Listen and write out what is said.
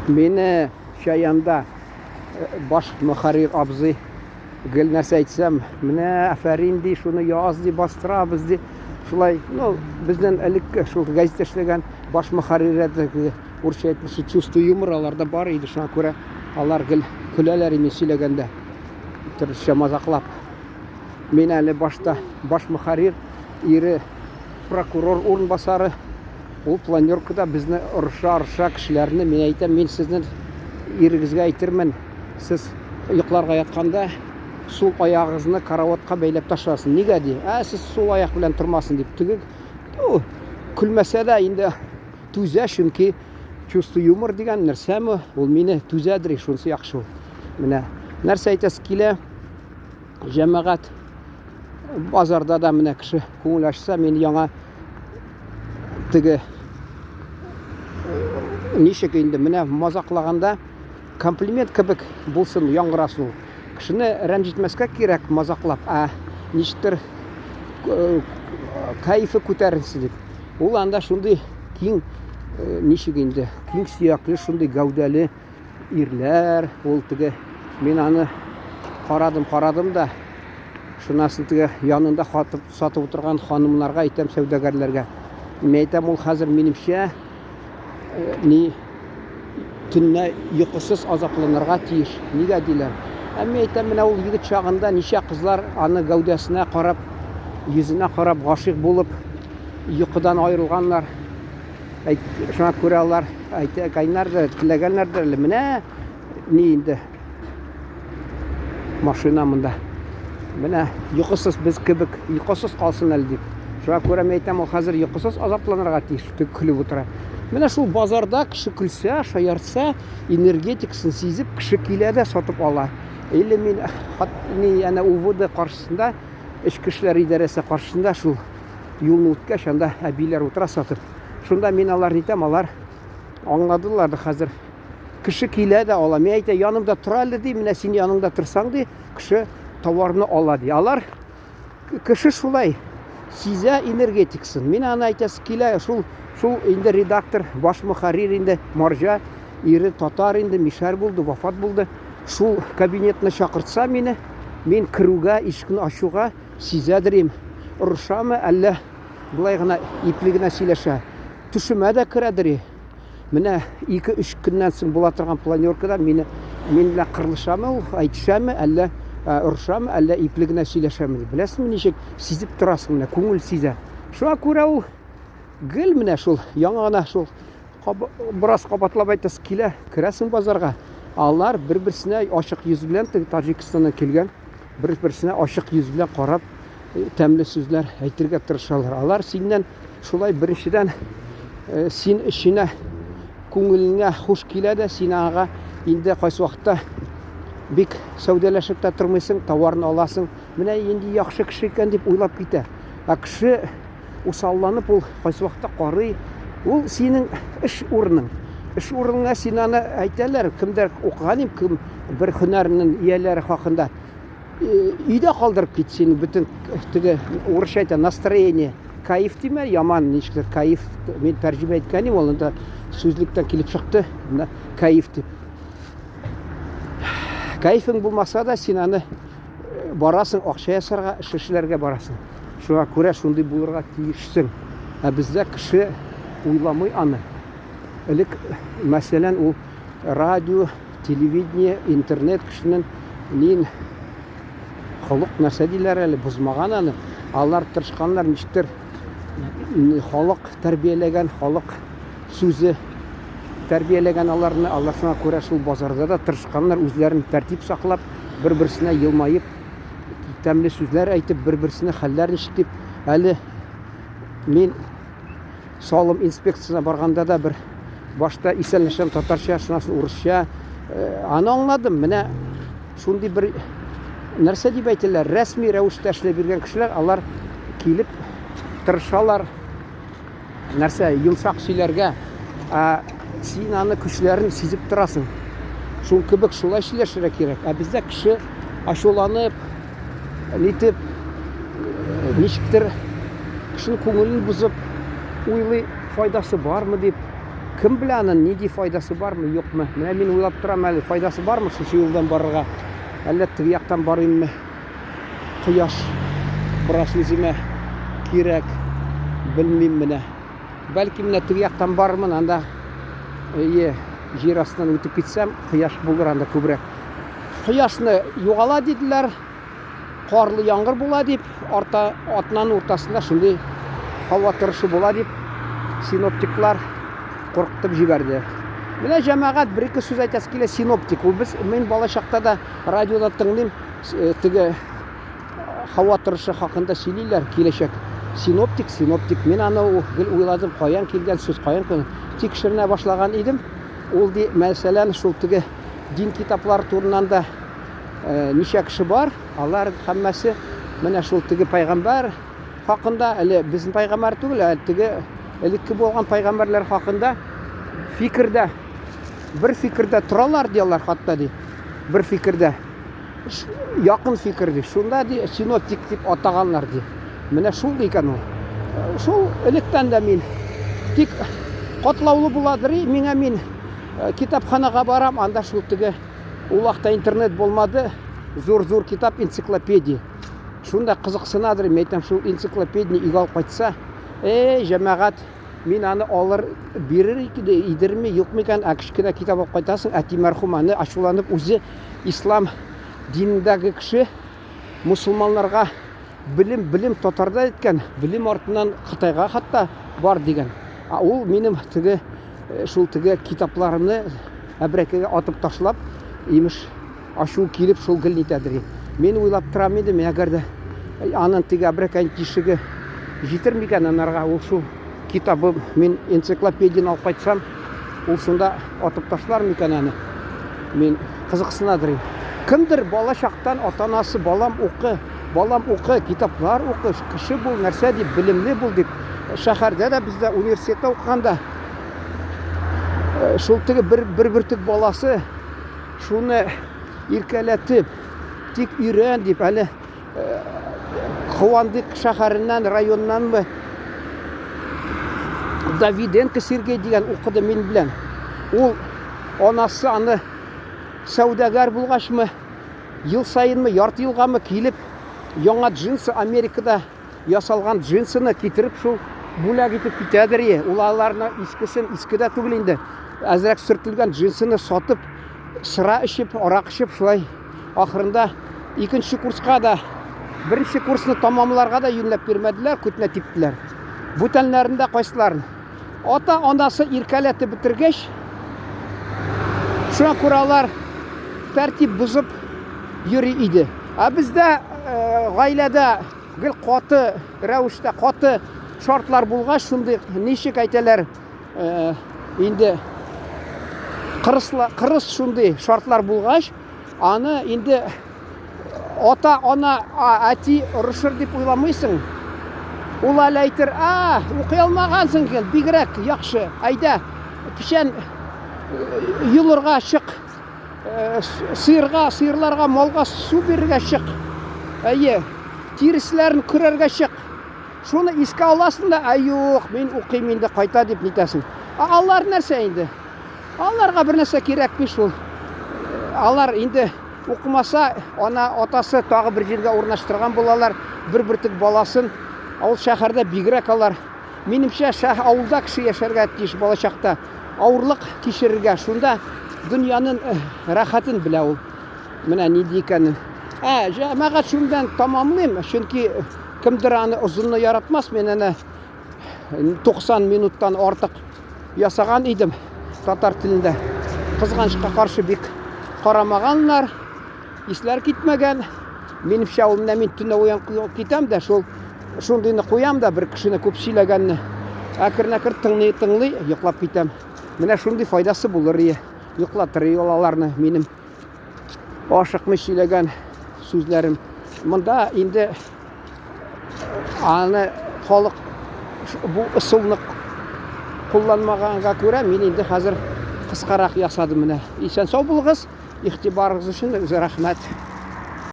Мине Чаянда баш мөхәррир абзый гел нәрсә әйтсәм, менә афәрин ди, шуны яз ди, бастырабыз ди. Шулай, ну, бездән элек шул газета эшләгән баш мөхәррирләр урысча әйтмешли чувство юмора аларда бар иде, шуңа күрә алар гел көләләр инде сөйләгәндә, төрлечә мазаклап. Мин әле башта баш мөхәррир ире прокурор урынбасары, ул планеркада безне орыша-орыша кешеләрне, мин әйтәм, мин сезнең ирегезгә әйтермен, сез йокларга ятканда сул аягыгызны караватка бәйләп ташласын. Нигә ди? Ә сез сул аяк белән тормасын дип. Теге ну, көлмәсә дә инде түзә, чөнки чувство юмор дигән нәрсәме, ул мине түзәдер, шунысы яхшы ул. Менә нәрсә әйтәсе килә, җәмәгать базарда да менә кеше күңел ачса, мин яңа теге ничек инде менә мазаклаганда комплимент кебек булсын, яңгырасын ул. Кешене рәнҗетмәскә кирәк мазаклап, ә ничектер кәефе күтәрелсен дип. Ул анда шундый киң, ничек инде, киң сөякле, шундый гәүдәле ирләр, ул теге мин аны карадым, карадым да, шуннан соң теге янында хатып, сатып утырган ханымнарга әйтәм, сәүдәгәрләргә. Мин әйтәм, ул хәзер минемчә ни төнлә йокысыз азапланырга тиеш. Нигә диләр? Ә мин әйтәм, менә ул егет чагында ничә кызлар аны гәүдәсенә карап, йөзенә карап гашыйк булып, йокыдан аерылганнар. Әйт, шуңа күрә алар әйткәннәрдер, теләгәннәрдер әле. Менә ни инде машина монда. Менә йокысыз без кебек, йокысыз калсын әле дип. Шуңа күрә мин әйтәм, ул хәзер йокысыз азапланырга тиеш, дип көлеп утыра. Менә шул базарда кеше көлсә, шаяртса, энергетикасын сизеп, кеше килә дә сатып ала. Или мин ни әнә УВД каршысында, эчке эшләр идарәсе каршысында шул юлны үткәч, анда әбиләр утыра сатып. Шунда мин алар нитәм, алар аңладылар да хәзер. Кеше килә дә ала. Мин әйтә, янымда тора әле ди, менә син яныңда торсаң ди, кеше товарны ала ди. Алар кеше шулай сизә энергетикасын. Мин аны әйтәсе килә, шул шул инде редактор, баш мөхәррир инде марҗа, ире татар инде, мишәр булды, вафат булды. Шул кабинетына чакыртса мине, мин керүгә, ишекне ачуга Сизәдер им, орышамы, әллә болай гына ипле генә сөйләшә. Төшемә дә керәдер. Менә 2-3 көннән соң була торган планеркада мине мин белән кырылышамы ул, әйтешәме, әллә орышамы, әллә ипле генә сөйләшәме дип. Беләсеңме ничек сизеп торасың менә, күңел сизә. Шуңа күрә ул гел менә шул яңа гына шул бераз кабатлап әйтәсе килә, керәсең базарга, алар бер-берсенә ачык йөз белән теге Таҗикстаннан килгән бер-берсенә ачык йөз белән карап тәмле сүзләр әйтергә тырышалар. Алар синнән шулай беренчедән син эченә күңелеңә хуш килә дә, син аңа инде кайсы вакытта бик сәүдәләшеп тә тормыйсың, товарны аласың. Менә инде яхшы кеше икән дип уйлап китә. Ә кеше усалланып ул кайсы вакытта карый. Ул синең эш урының. Эш урыныңа син аны әйтәләр, кемдер укыган им, кем бер һөнәрнең ияләре хакында. Өйдә калдырып кит син бөтен теге урысча әйтә настроение. Кайф димә, яман ничектер кайф. Мин тәрҗемә иткән идем, ул инде сүзлектән килеп чыкты. Кайф дип. Кайфың булмаса да син аны барасың акча ясарга, эш эшләргә барасың. Шуңа күрә шундый булырга тиешсең. Ә бездә кеше уйламый аны. Элек, мәсәлән, ул радио, телевидение, интернет кешенең нин холык нәрсә диләр әле, бозмаган аны. Алар тырышканнар ничектер халык тәрбияләгән, халык сүзе тәрбияләгән аларны. Алар шуңа күрә шул базарда да тырышканнар үзләрен тәртип саклап, бер-берсенә елмаеп, тәмле сүзләр әйтеп, бер-берсенә хәлләр ничек дип. Әле мин салым инспекциясенә барганда да бер башта исәнләшәм татарча, шуннан соң урысча. Аны аңладым. Менә шундый бер нәрсә дип әйтәләр, рәсми рәвештә эшләп йөргән кешеләр, алар килеп тырышалар нәрсә, йомшак сөйләргә, ә син аны көчләрен сизеп торасың. Шул кебек шулай сөйләшергә кирәк. Ә бездә кеше ачуланып, нитеп, ничектер кешенең күңелен бозып уйлый, файдасы бармы дип. Кем белә аның нинди файдасы бармы, юкмы? Менә мин уйлап торам әле, файдасы бармы шушы юлдан барырга? Әллә теге яктан барыйммы? Кояш бераз үземә кирәк, белмим менә. Бәлки менә теге яктан барырмын, анда әйе, җир астыннан үтеп китсәм, кояш булыр анда күбрәк. Кояшны югала диделәр, карлы яңгыр була дип, арта атнаның уртасында шундый һава торышы була дип синоптиклар куркытып җибәрде. Менә җәмәгать бер-ике сүз әйтәсе килә синоптик. Ул без мин бала чакта да радиода тыңлыйм, э, теге һава торышы хакында сөйлиләр киләчәк. Синоптик, синоптик. Мин аны гел уйладым, каян килгән сүз, каян килгән. Тикшеренә башлаган идем. Ул ди, мәсәлән, шул теге дин китаплары турыннан да э, ничә кеше бар, алар һәммәсе менә шул теге пайгамбәр хакында, әле безнең пайгамбәр түгел, ә теге элекке булган пайгамбәрләр хакында фикердә, бер фикердә торалар ди алар хатта ди. Бер фикердә. Якын фикер ди. Шунда ди синоптик дип атаганнар ди. Менә шул икән ул. Шул электән дә мин тик катлаулы буладыр, миңа мин э, китапханага барам, анда шул теге Ул вакытта интернет булмады, зур-зур китап, энциклопедия. Шунда кызыксынадыр, мин әйтәм, шул энциклопедияне өйгә алып кайтса, эй, җәмәгать, мин аны алыр, бирер идерме, юк микән, ә кечкенә китап алып кайтасың, әти мәрхүм аны ачуланып үзе ислам динендәге кеше, мусулманнарга белем, белем татарда әйткән, белем артыннан Кытайга хәтта бар дигән. Ә ул минем теге Э, шул теге китапларымны әбрәкәгә атып ташлап, имеш, ачу килеп шул гел нитәдер. Мин уйлап торам идем, әгәр дә э, анын теге әбрәкәнең тишеге җитер микән анарга, ул шул китабы мин энциклопедияне алып кайтсам, ул шунда атып ташлар микән аны? Мин кызыксынадыр. Кемдер бала чактан ата-анасы балам укы, балам укы, китаплар укы, кеше бул, нәрсә дип, белемле бул дип. Шәһәрдә дә бездә университетта укыганда э, шул теге бер, бер бөртек баласы шуны иркәләтеп, тик өйрән дип, әле э, Куандык шәһәреннән, районнанмы Давиденко Сергей дигән укыды мин белән. Ул анасы аны сәүдәгәр булгачмы, ел саенмы, ярты елгамы килеп, яңа джинсы Америкада ясалган джинсыны китереп шул бүләк итеп китәдер и. Ул аларны искесен, иске дә түгел инде, әзрәк сөртелгән джинсыны сатып, сыра эчеп, арак эчеп шулай ахырында икенче курска да, беренче курсны тамамларга да юньләп бирмәделәр, күтенә типтеләр. Бүтәннәрен дә кайсыларын. Ата-анасы иркәләтеп бетергәч, шуңа күрә алар тәртип бозып йөри иде. Ә бездә э, гаиләдә гел каты рәвештә, каты шартлар булгач, шундый ничек әйтәләр, э, инде кырысла, кырыс шундый шартлар булгач, аны инде ата, ана, әти орышыр дип уйламыйсың. Ул әле әйтер, а, укый алмагансың икән, бигрәк яхшы, әйдә, печән э, йолырга чык, э, сыерга, сыерларга, малга су бирергә чык. Әйе, тиресләрен көрәргә чык. Шуны искә аласың да, ә юк, мин укыйм инде, кайта дип нитәсең. Ә алар нәрсә инде? Аларга бер нәрсә кирәкми шул. Алар инде укымаса, ана атасы тагы бер җиргә урнаштырган булалар, бер бөртек баласын. Авыл шәһәрдә бигрәк алар. Минемчә, шәһ авылда кеше яшәргә тиеш балачакта. Авырлык кичерергә, шунда дөньяның э, рәхәтен белә ул. Менә нинди икәнен. Ә, җәмәгать шундан тамамлыйм, чөнки кемдер аны озынны яратмас, мин әнә 90 минуттан артык ясаган идем татар телендә. Кызганычка каршы бик карамаганнар, исләр китмәгән. Минемчә, ул менә мин төнлә уянып китәм дә, шул шундыйны куям да, бер кешене күп сөйләгәнне. Әкрен-әкрен тыңлый-тыңлый йоклап китәм. Менә шундый файдасы булыр ие. Йоклатыр ие аларны минем ашыкмый сөйләгән сүзләрем. Монда инде аны халык бу ысулны кулланмаганга күрә мин инде хәзер кыскарак ясадым менә. Исән сау булыгыз, игътибарыгыз өчен рәхмәт.